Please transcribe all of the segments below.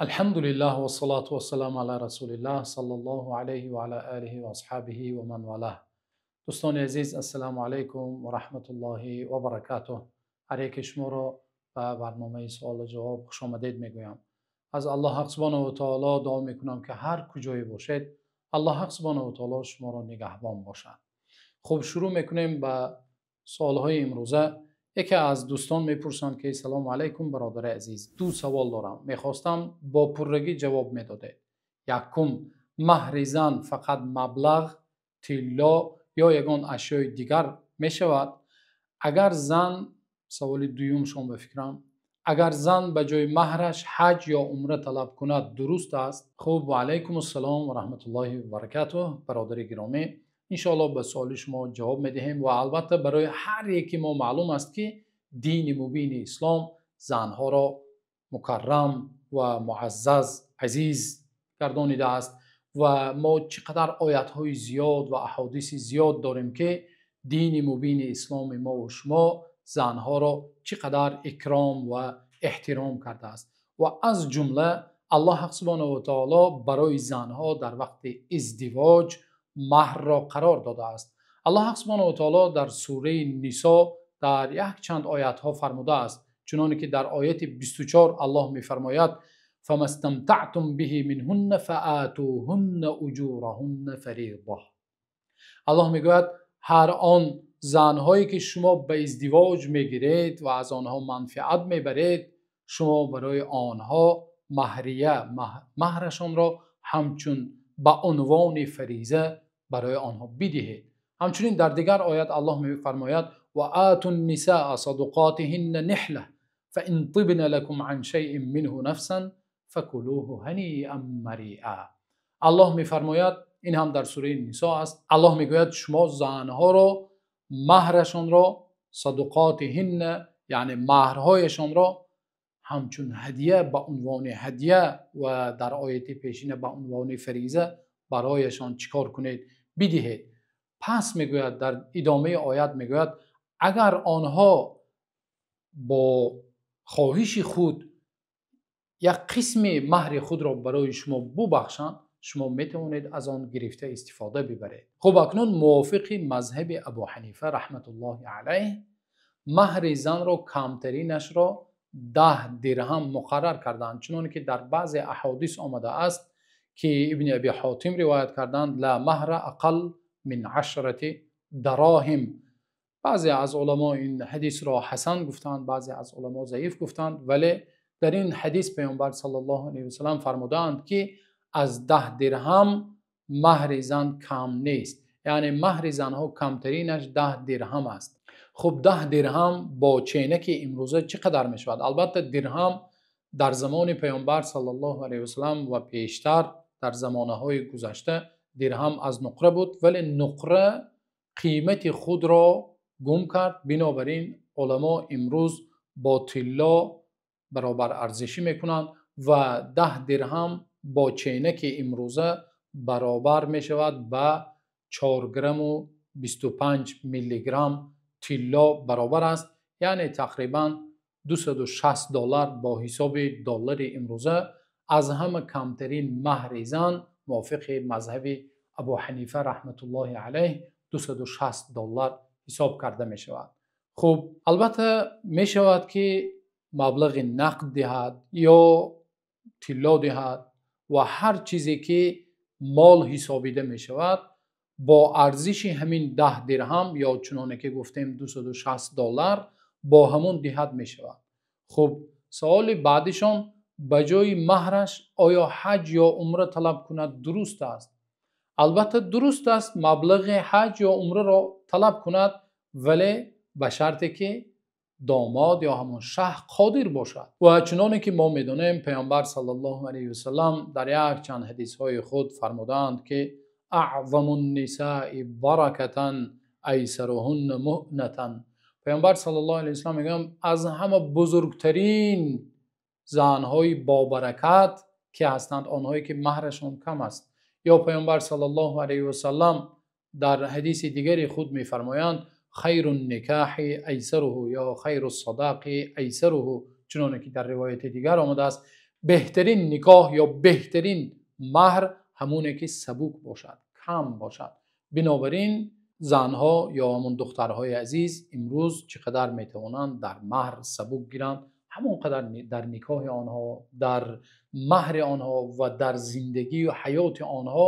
Алҳамдулиллаҳ вассалату вассаламу ала расулиллаҳ саллаллоҳу алайҳи ва ала олиҳи ва асҳобиҳи ва ман валаҳ. Дӯстони азиз, ассалому алайкум ва раҳматуллоҳи ва баракатуҳ. Ҳар яки шуморо ба барномаи суол ва ҷавоб хуш омадед мегӯям. Аз Аллоҳ субҳонаҳу ва таъоло дуо мекунам, ки ҳар куҷое бошед, Аллоҳ субҳонаҳу ва таъоло шуморо нигаҳбон бошад. Хуб, шурӯъ мекунем ба суолҳои имрӯза. Яке аз дӯстон мепурсанд, ки салому алайкум, бародари азиз, ду савол дорам, мехостам бо пуррагӣ ҷавоб медодед. Якум, маҳри зан фақат маблағ, тилло ё ягон ашёи дигар мешавад? Агар зан, саволи дуюмшон ба фикрам, агар зан ба ҷои маҳраш ҳаҷ ё умра талаб кунад, дуруст аст? Хуб, ва алайкум ассалом ва раҳматуллоҳи ва баракатуҳ, бародари гиромӣ. Иншоаллоҳ ба суоли шумо ҷавоб медиҳем ва албатта барои ҳар яки мо маълум аст, ки дини мубини ислом занҳоро мукаррам ва муаззаз, азиз гардонидааст ва мо чӣ қадар оятҳои зиёд ва аҳодиси зиёд дорем, ки дини мубини исломи мо ва шумо занҳоро чӣ қадар икром ва эҳтиром кардааст. Ва аз ҷумла Аллоҳ субҳонаҳу ва таъоло барои занҳо дар вақти издивоҷ маҳрро қарор додааст. Аллоҳ субҳонаҳу ва таъоло дар сураи Нисо дар якчанд оятҳо фармудааст, чуноне ки дар ояти 24 Аллоҳ мефармояд: фамастамтаътум биҳи минҳунна фаатуҳунна уҷураҳунна фаридо. Аллоҳ мегӯяд, ҳар он занҳое ки шумо ба издивоҷ мегиред ва аз онҳо манфиат мебаред, шумо барои онҳо маҳрия, маҳрашонро ҳамчун ба унвони фариза барои онҳо бидиҳед. Ҳамчунин дар дигар оят Аллоҳ мефармояд: ва атун нисаа садуқотиҳинна ниҳла фаин тибна лакум ан шайъин минҳу нафсан факулуҳу ҳаниан мариа. Аллоҳ мефармояд, ин ҳам дар сураи Нисо аст, Аллоҳ мегӯяд шумо занҳоро маҳрашонро садуқотиҳинна, яъне маҳрҳояшонро ҳамчун ҳадия, ба унвони ҳадия ва дар ояти пешина ба унвони фариза барояшон чӣ кор кунед? Бидиҳед. Пас мегӯяд, дар идомаи оят мегӯяд, агар онҳо бо хоҳиши худ як қисми маҳри худро барои шумо бубахшанд, шумо метавонед аз он гирифта истифода бибаред. Хуб, акнун мувофиқи мазҳаби Абу Ҳанифа раҳматуллоҳи алайҳ маҳри занро камтаринашро 10 дирҳам муқаррар кардаанд, чуноне ки дар баъзе аҳодис омадааст, ки Ибни Аби Ҳотим ривоят карданд: ла маҳра ақал мин ашрати дароҳим. Баъзе аз уламо ин ҳадисро ҳасан гуфтанд, баъзе аз уламо заиф гуфтанд, вале дар ин ҳадис Паёмбар саллаллоҳу алайҳи васаллам фармудаанд, ки аз 10 дирҳам маҳри зан кам нест, яъне маҳри занҳо камтаринаш 10 дирҳам аст. Хуб, 10 дирҳам бо ченаки имрӯза чӣ қадар мешавад? Албатта дирҳам дар замони Паёмбар саллаллоҳу алайҳи васаллам ва пештар дар замонаҳои гузашта дирҳам аз нуқра буд, вале нуқра қимати худро гум кард. Бинобар ин уламо имрӯз бо тилло баробар арзишӣ мекунанд ва 10 дирҳам бо ченаки имрӯза баробар мешавад ба 4 грамму 25 миллиграмм тилло баробар аст, яъне тақрибан 260 доллар бо ҳисоби доллари имрӯза. Аз ҳама камтарин маҳри зан мувофиқи мазҳаби Абу Ҳанифа раҳматуллоҳи алайҳ 260 доллар ҳисоб карда мешавад. Хуб, албатта мешавад, ки маблағи нақд диҳад ё тилло диҳад ва ҳар чизе ки мол ҳисобида мешавад бо арзиши ҳамин 10 дирҳам ё чуноне ки гуфтем 260 доллар бо ҳамон диҳад мешавад. Хуб, саволи баъдишон, ба ҷои маҳраш оё ҳаҷ ё умра талаб кунад дуруст аст? Албатта дуруст аст маблағи ҳаҷ ё умраро талаб кунад, вале ба шарте ки домод ё ҳамон шаҳ қодир бошад. Ва чуноне ки мо медонем, Паёмбар саллаллоҳу алайҳи васаллам дар якчанд ҳадисҳои худ фармудаанд, ки аъзаму ннисаи баракатан айсаруҳунна муънатан. Паёмбар саллаллоҳу алайҳи васаллам мегӯянд, аз ҳама бузургтарин занҳои бобаракат ки ҳастанд онҳое ки маҳрашон кам аст. Ё Паёмбар саллаллоҳу алайҳи васаллам дар ҳадиси дигари худ мефармоянд: хайрун никоҳи айсаруҳу ё хайрус садоқи айсаруҳу, чуноне ки дар ривояти дигар омадааст, Беҳтарин никоҳ ё беҳтарин маҳр ҳамоне ки сабук бошад, кам бошад. Бинобар ин занҳо ё ҳамон духтарҳои азиз имрӯз чӣ қадар метавонанд дар маҳр сабук гиранд, ҳамон қадар дар никоҳи онҳо, дар маҳри онҳо ва дар зиндагӣ ва ҳаёти онҳо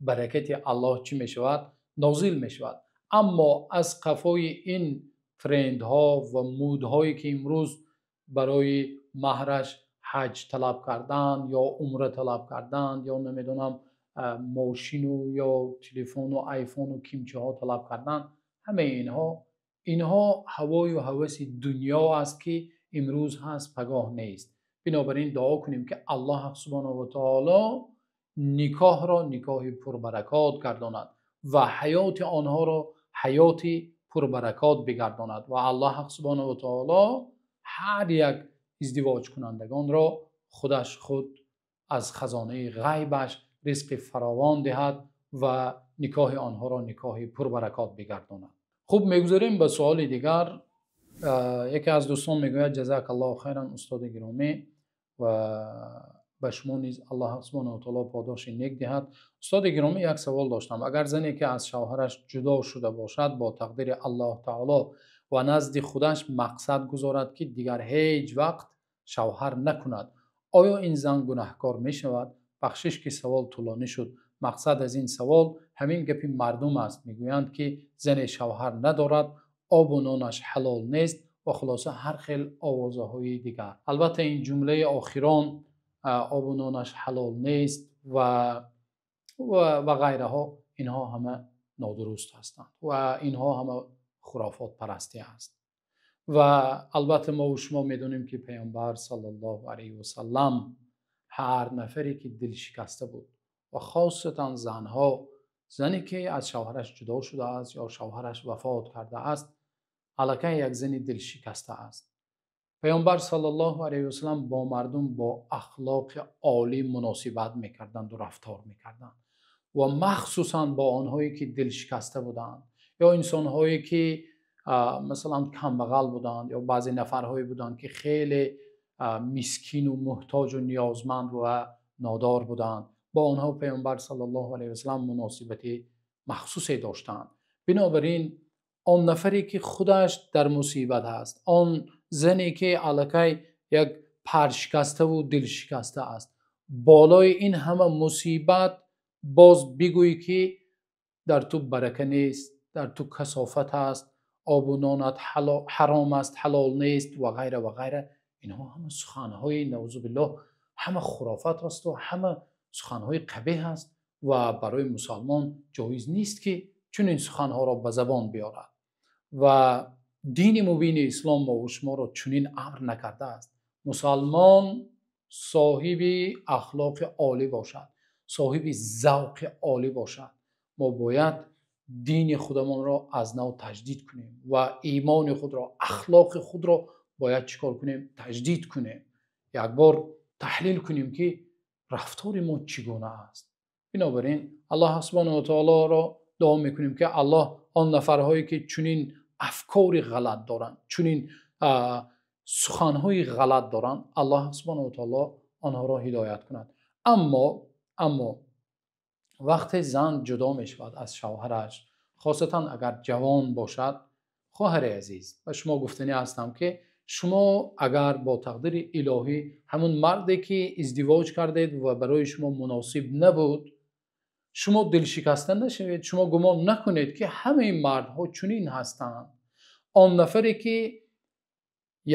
баракати Аллоҳ чӣ мешавад? Нозил мешавад. Аммо аз қафои ин трендҳо ва мудҳое ки имрӯз барои маҳраш ҳаҷ талаб кардан ё умра талаб кардан ё намедонам мошин ё телефон ва айфон ва кимчиҳо талаб кардан, ҳамаи инҳо ҳавою ҳаваси дунё аст, ки имрӯз ҳаст, пагоҳ нест. Бинобар ин дуо кунем, ки Аллоҳ субҳонаҳу ва таъоло никоҳро никоҳи пурбаракат гардонад ва ҳаёти онҳоро ҳаёти пурбаракат бигардонад ва Аллоҳ субҳонаҳу ва таъоло ҳар як издивоҷкунандагонро худаш худ аз хазонаи ғайбаш ризқи фаровон диҳад ва никоҳи онҳоро никоҳи пурбаракат бигардонад. Хуб, мегузарем ба суоли дигар. Яке аз дӯстон мегӯяд: ҷазакаллоҳу хайран устоди гиромӣ, ва ба шумо низ Аллоҳ субҳонаҳу ва таъоло подоши нек диҳад. Устоди гиромӣ, як савол доштам. Агар зане ки аз шавҳараш ҷудо шуда бошад бо тақдири Аллоҳ таъоло ва назди худаш мақсад гузорад, ки дигар ҳеҷ вақт шавҳар накунад, оё ин зан гунаҳкор мешавад? Бахшиш ки савол тӯлонӣ шуд. Мақсад аз ин савол ҳамин гапи мардум аст. Мегӯянд ки зане шавҳар надорад, обу нонаш ҳалол нест ва хулоса ҳар хел овозаҳои дигар. Албатта ин ҷумлаи охирон, обу нонаш ҳалол нест ва ғайраҳо, инҳо ҳама нодуруст ҳастанд ва инҳо ҳама хурофотпарастӣ аст. Ва албатта мо ва шумо медонем, ки Паёмбар саллаллоҳу алайҳи васаллам ҳар нафаре ки дилшикаста буд ва хосатан занҳо, зане ки аз шавҳараш ҷудо шудааст ё шавҳараш вафот кардааст, аллакай як зани дилшикаста аст. Паёмбар саллаллоҳу алайҳи васаллам бо мардум бо ахлоқи олӣ муносибат мекарданд ва рафтор мекарданд ва махсусан бо онҳое ки дилшикаста буданд ё инсонҳое ки масалан камбағал буданд ё баъзе нафарҳое буданд, ки хеле мискин ва муҳтоҷ ва ниёзманд ва нодор буданд. Бо онҳо Паёмбар саллаллоҳу алайҳи васаллам муносибати махсусе доштанд. Бинобар ин он нафаре ки худаш дар мусибат аст, он зане ки аллакай як паршикаста ва дилшикаста аст, болои ин ҳама мусибат боз бигӯӣ ки дар ту барака нест, дар ту касофат аст, обу нонат ҳаром аст, ҳалол нест ва ғайра ва ғайра, инҳо ҳама суханҳои наъузу биллоҳ, ҳама хурофат аст ва ҳама суханҳои қабеҳ аст ва барои мусалмон ҷоиз нест, ки чунин суханҳоро ба забон биёрад. Ва дини мубини ислом мо ва шуморо чунин амр накардааст. Мусалмон соҳиби ахлоқи олӣ бошад, соҳиби завқи олӣ бошад. Мо бояд дини худамонро аз нав таҷдид кунем ва имони худро, ахлоқи худро бояд чӣ кор кунем? Таҷдид кунем. Як бор таҳлил кунем, ки рафтори мо чӣ гуна аст. Бинобар ин Аллоҳ субҳонаҳу ва таъолоро дуо мекунем, ки Аллоҳ он нафарҳое ки чунин афкори ғалат доранд, чунин суханҳои ғалат доранд, Аллоҳ субҳонаҳу ва таъоло онҳоро ҳидоят кунад. Аммо вақте зан ҷудо мешавад аз шавҳараш, хосатан агар ҷавон бошад, хоҳари азиз, ба шумо гуфтанӣ ҳастам, ки шумо агар бо тақдири илоҳӣ ҳамон марде ки издивоҷ кардед ва барои шумо муносиб набуд, шумо дилшикаста нашавед. Шумо гумон накунед, ки ҳамаи мардҳо чунин ҳастанд. Он нафаре ки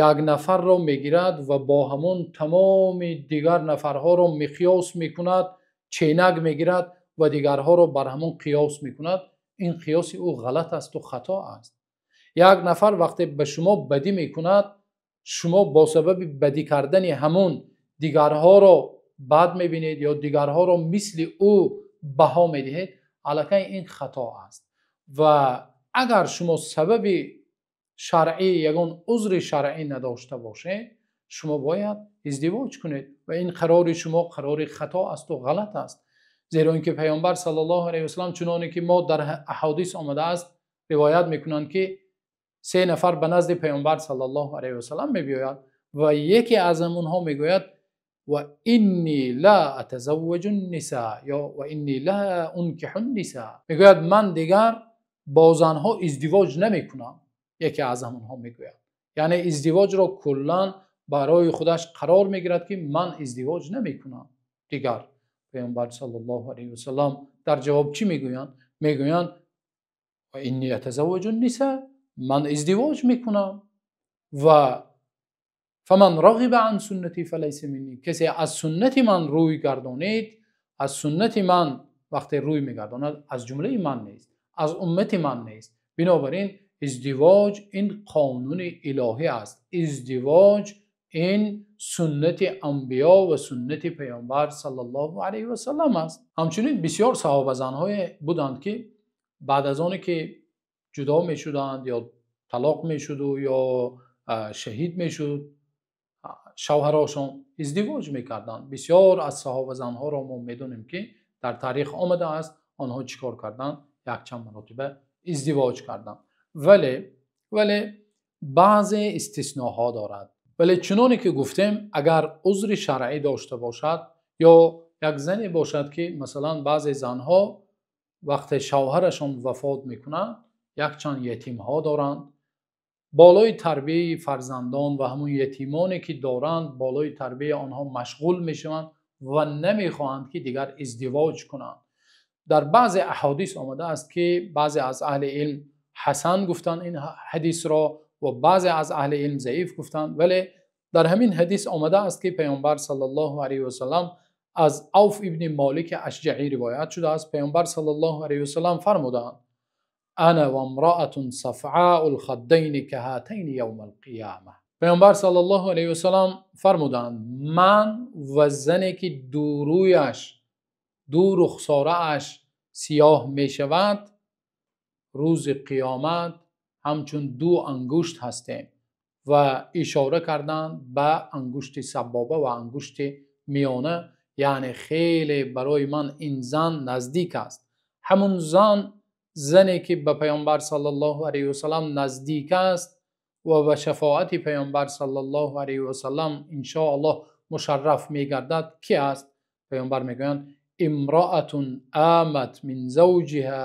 як нафарро мегирад ва бо ҳамон тамоми дигар нафарҳоро миқёс мекунад, ченак мегирад ва дигарҳоро бар ҳамон қиёс мекунад, ин қиёси ӯ ғалат аст ва хато аст. Як нафар вақте ба шумо бадӣ мекунад, шумо бо сабаби бадӣ кардани ҳамон дигарҳоро бад мебинед ё дигарҳоро мисли ӯ баҳо медиҳед, аллакай ин хато аст. Ва агар шумо сабаби шаръӣ, ягон узри шаръӣ надошта бошед, шумо бояд издивоҷ кунед ва ин қарори шумо қарори хато аст ва ғалат аст. Зеро инки Паёмбар саллаллоҳу алайҳи васаллам, чуноне ки мо дар аҳодис омадааст, ривоят мекунанд, ки се нафар ба назди Паёмбар саллаллоҳу алайҳи васаллам мебиёяд ва яке аз онҳо мегӯяд: وإني لا أتزوج النساء ё وإني لا أنكح النساء. Мегӯяд ман дигар бо занҳо издивоҷ намекунам. Яке аз ҳамонҳо мегӯяд, яъне издивоҷро куллан барои худаш қарор мегирад, ки ман издивоҷ намекунам дигар. Паёмбар саллаллоҳу алайҳи васаллам дар ҷавоб чӣ мегӯянд? Мегӯянд وإني أتزوج النساء, ман издивоҷ мекунам. Ва فمن رغب عن سنتي فليس مني, касе аз суннати ман рӯй гардонид, аз суннати ман вақте рӯй мегардонад, аз ҷумлаи ман нест, аз уммати ман нест. Бинобар ин издивоҷ ин қонуни илоҳӣ аст. Издивоҷ ин суннати анбиё ва суннати паёмбар саллаллоҳу алайҳи васаллам аст. Ҳамчунин бисёр саҳобазанҳое буданд, ки баъд аз оне ки ҷудо мешуданд ё талоқ мешуду ё шаҳид мешуд шавҳарошон, издивоҷ мекарданд. Бисёр аз саҳобазанҳоро мо медонем, ки дар таърих омадааст, онҳо чӣ кор карданд? Якчанд маротиба издивоҷ карданд. Вале баъзе истисноҳо дорад. Вале чуноне ки гуфтем, агар узри шаръӣ дошта бошад ё як зане бошад, ки масалан баъзе занҳо вақте шавҳарашон вафот мекунад, якчанд ятимҳо доранд, болои тарбияи фарзандон ва ҳамун ятимоне ки доранд, болои тарбияи онҳо машғул мешаванд ва намехоҳанд, ки дигар издивоҷ кунанд. Дар баъзе аҳодис омадааст, ки баъзе аз аҳли илм ҳасан гуфтанд ин ҳадисро ва баъзе аз аҳли илм заиф гуфтанд. Вале дар ҳамин ҳадис омадааст, ки паёмбар саллаллоҳу алайҳи васаллам, аз Авф ибни Молик Ашҷаӣ ривоят шудааст, паёмбар саллаллоҳу алайҳи васаллам фармудаанд: أنا وامرأة صفعاء الخدين كهاتين يوم القيامة. Паёмбар саллаллоҳу алайҳи васаллам фармуданд: ман ва зане ки дурӯяш, ду рухсорааш сиёҳ мешавад, рӯзи қиёмат ҳамчун ду ангушт ҳастем. Ва ишора карданд ба ангушти сабоба ва ангушти миёна, яъне хеле барои ман ин зан наздик аст. Ҳамун зан, зане ки ба паёмбар саллаллоҳу алайҳи васаллам наздик аст ва ба шафоати паёмбар саллаллоҳу алайҳи васаллам иншоаллоҳ мушарраф мегардад, ки аст? Паёмбар мегӯянд: امرأة آمت من زوجها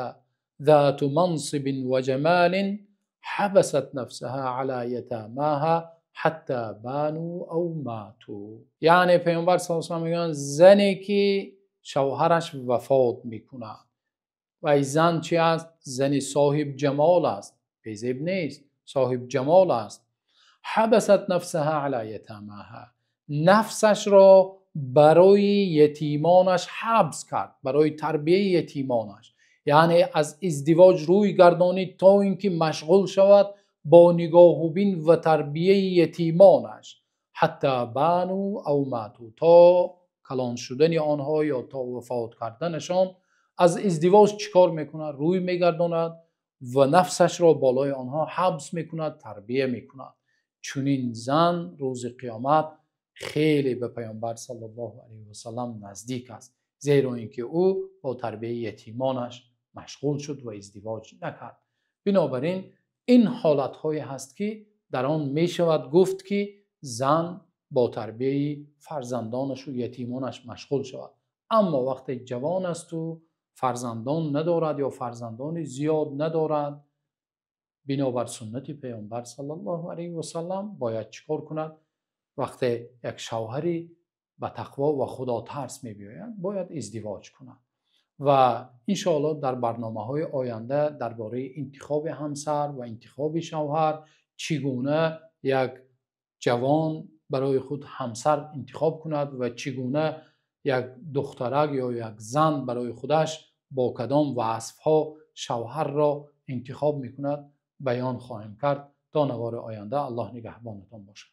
ذات منصب وجمال حبست نفسها على يتاماها حتى بانوا أو ماتوا. Яъне паёмбар саллаллоҳу алайҳи васаллам мегӯянд: зане ки шавҳараш вафот мекунад. Ва ин зан чи аст? Зани соҳиб ҷамол аст, безеб нест, соҳиб ҷамол аст. حبست نفسها على يتاماها, нафсашро барои ятимонаш ҳабс кард, барои тарбияи ятимонаш, яъне аз издивоҷ рӯй гардонид, то ин ки машғул шавад бо нигоҳубин ва тарбияи ятимонаш. حتى بانوا أو ماتوا, то калон шудани онҳо ё то вафот карданашон аз издивоҷ чӣ кор мекунад? Рӯй мегардонад ва нафсашро болои онҳо ҳабс мекунад, тарбия мекунад. Чунин зан рӯзи қиёмат хеле ба паёмбар саллаллоҳу алайҳи васаллам наздик аст, зеро ин ки ӯ бо тарбияи ятимонаш машғул шуд ва издивоҷ накард. Бинобар ин ин ҳолатҳое ҳаст, ки дар он мешавад гуфт, ки зан бо тарбияи фарзандонашу ятимонаш машғул шавад. Аммо вақте ҷавон асту фарзандон надорад ё фарзандони зиёд надорад, бинобар суннати паёмбар саллаллоҳу алайҳи васаллам бояд чӣ кор кунад? Вақте як шавҳари ба тақво ва худотарс мебиёяд, бояд издивоҷ кунад. Ва иншоаллоҳ дар барномаҳои оянда дар бораи интихоби ҳамсар ва интихоби шавҳар, чӣ гуна як ҷавон барои худ ҳамсар интихоб кунад ва чӣ гуна як духтарак ё як зан барои худаш бо кадом васфҳо шавҳарро интихоб мекунад, баён хоҳем кард. То навори оянда Аллоҳ нигаҳбонатон бошад.